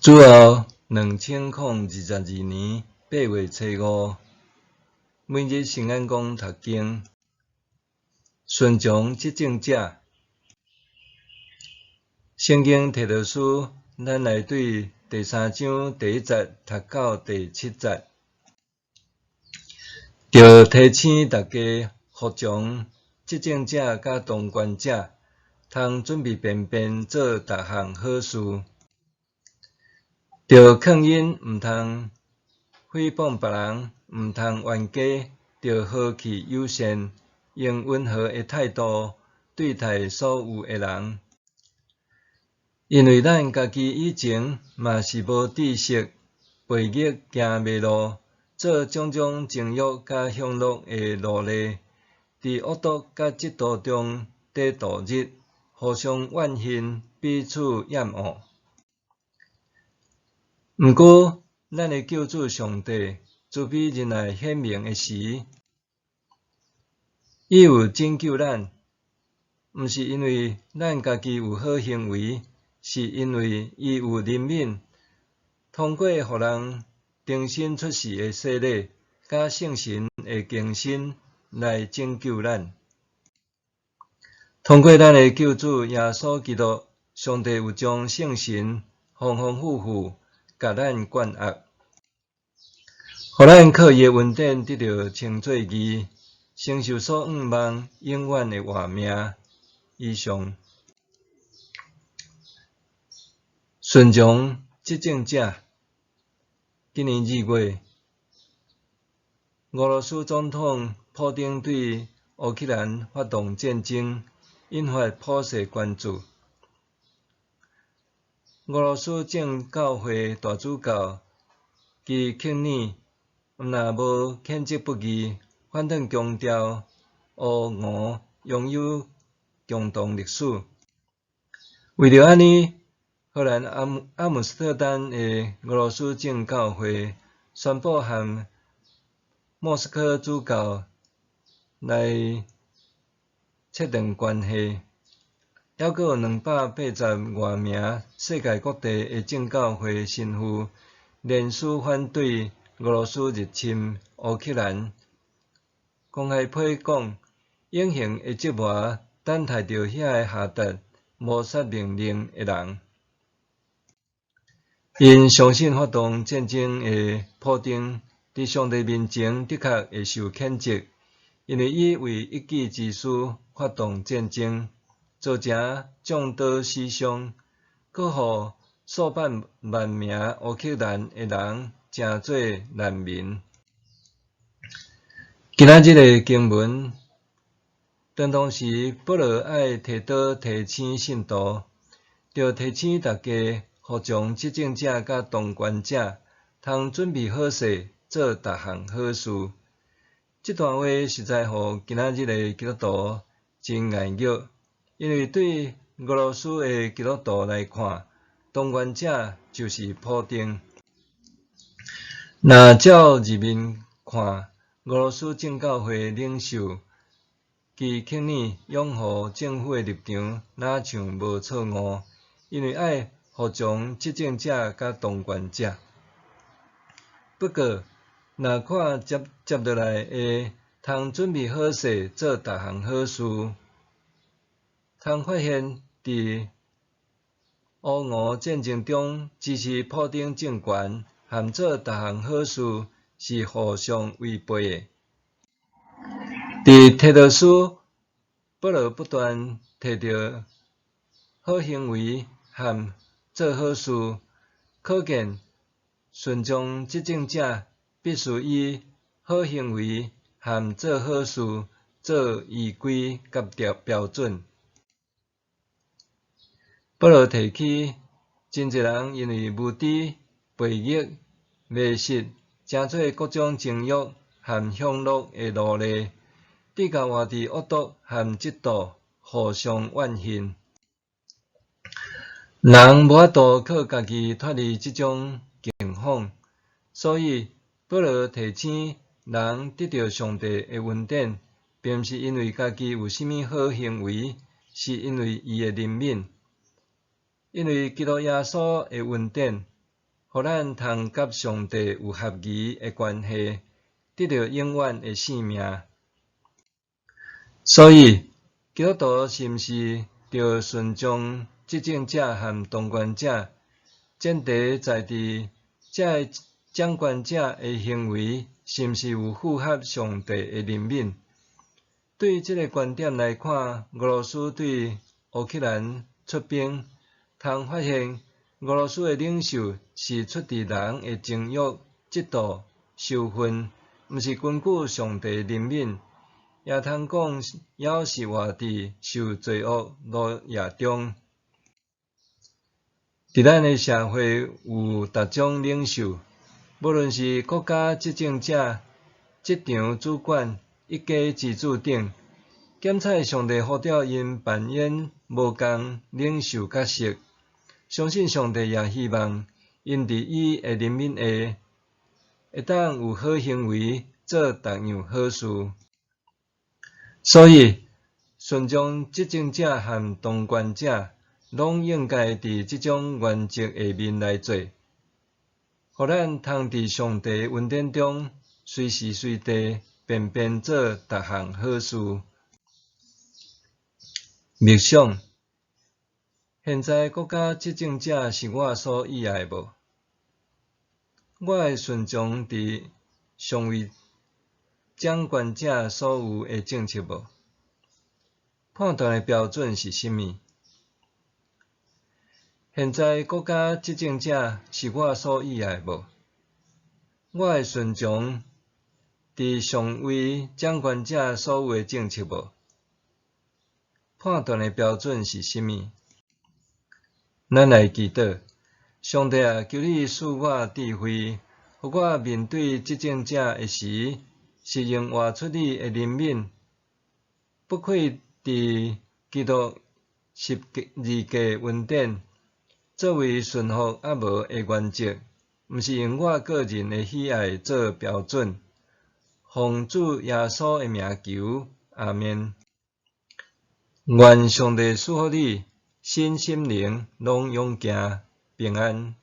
主後2022年8月初五，每日聖安講讀經，順從執政者。聖經提多書，咱來對第三章第一節讀到第七節。著提醒大家服從執政者佮當權者，通準備便便做逐項好事。著勸𪜶毋通誹謗別人，毋通冤家，著和氣友善，用溫和的態度對待所有的人。因為咱家己以前嘛是無知識，悖逆行迷路，做種種情欲佮享樂的奴隸，佇惡毒佮嫉妒中佇度日，互相怨恨，彼此厭惡。毋過，咱的救主上帝慈悲仁愛顯明的時，伊有拯救咱，毋是因為咱家己有好行為，是因為伊有憐憫，通過予人重新出世的洗禮，佮聖神的更新來拯救咱。通過咱的救主耶穌基督，上帝有將聖神豐豐富富共咱灌壓，予咱靠伊的恩典得著稱做義，承受所向望永遠的活命。以上。順從執政者。今年2月，俄羅斯總統普丁對烏克蘭發動戰爭，引發普世關注。俄羅斯正教會大主教基克爾毋但無譴責不義，反轉強調烏俄擁有共同歷史。為著按呢，荷蘭阿姆斯特丹的俄羅斯正教會宣布和莫斯科主教來切斷關係。猶閣有280外名世界各地的正教會神父聯署反對俄羅斯入侵烏克蘭，公開批講永恆的折磨等待著遐个下達謀殺命令的人。𪜶相信發動戰爭的普丁，佇上帝面前的確會受譴責，因為伊為一己之私發動戰爭，造成眾多死傷，閣予數百萬名烏克蘭的人成做難民。今仔日的經文，當當時保羅愛提多提醒信徒，著提醒大家服從執政者佮當權者，通準備好勢做逐項好事。這段話實在予今仔日的基督徒真礙熱。因為對俄羅斯的基督徒來看，當權者就是普丁。若照字面看，俄羅斯正教會領袖基克爾擁護政府的立場，若像無錯誤，因為愛服從執政者佮當權者。不過，若看接接落來的通準備好勢做逐項好事，通發現，佇烏俄戰爭中支持普丁政權和做逐項好事是互相違背的。佇提多書，保羅不斷提著好行為和做好事，可見順從執政者必須以好行為和做好事做依歸佮標準。保羅提起，真濟人因為無知、悖逆、迷失，成做各種情欲和享樂的奴隸，直到活佇惡毒和嫉妒，互相怨恨。人無法度靠家己脫離這種境況，所以保羅提醒人得著上帝的恩典，並毋是因為家己有啥物好行為，是因為伊的憐憫。因為基督耶穌的恩典，予咱通佮上帝有合宜的關係，得著永遠的性命。所以，基督徒是毋是著順從執政者和當權者？前提在佇這个掌權者的行為是毋是有符合上帝的憐憫？對這個觀點來看，俄羅斯對烏克蘭出兵，通發現俄羅斯的領袖是出佇人的情欲、嫉妒、仇恨，毋是根據上帝憐憫，也通講猶是活佇受罪惡奴役中。佇咱的社會有逐種領袖，無論是國家執政者、職場主管、一家之主等，檢採上帝呼召𪜶扮演無仝領袖角色，相信上帝也希望𪜶佇伊的憐憫下，會當有好行為，做逐樣好事。所以，順從執政者和當權者，攏應該佇這種原則下面來做，予咱通佇上帝恩典中，隨時隨地便便做逐項好事。默想：現在國家執政者是我所喜愛無？我會順從佇上位掌權者所有的政策無？判斷的標準是啥物？現在國家執政者是我所喜愛無？我會順從佇上位掌權者所有的政策無？判斷的標準是啥物？咱來祈禱，上帝啊，求你賜我智慧，予我面對執政者的時，是用活出你的憐憫，不愧佇基督十字架恩典，作為順服抑無的原則，毋是用我個人的喜愛做標準。奉主耶穌的名求，阿們。願上帝賜福你，身心靈攏勇健平安。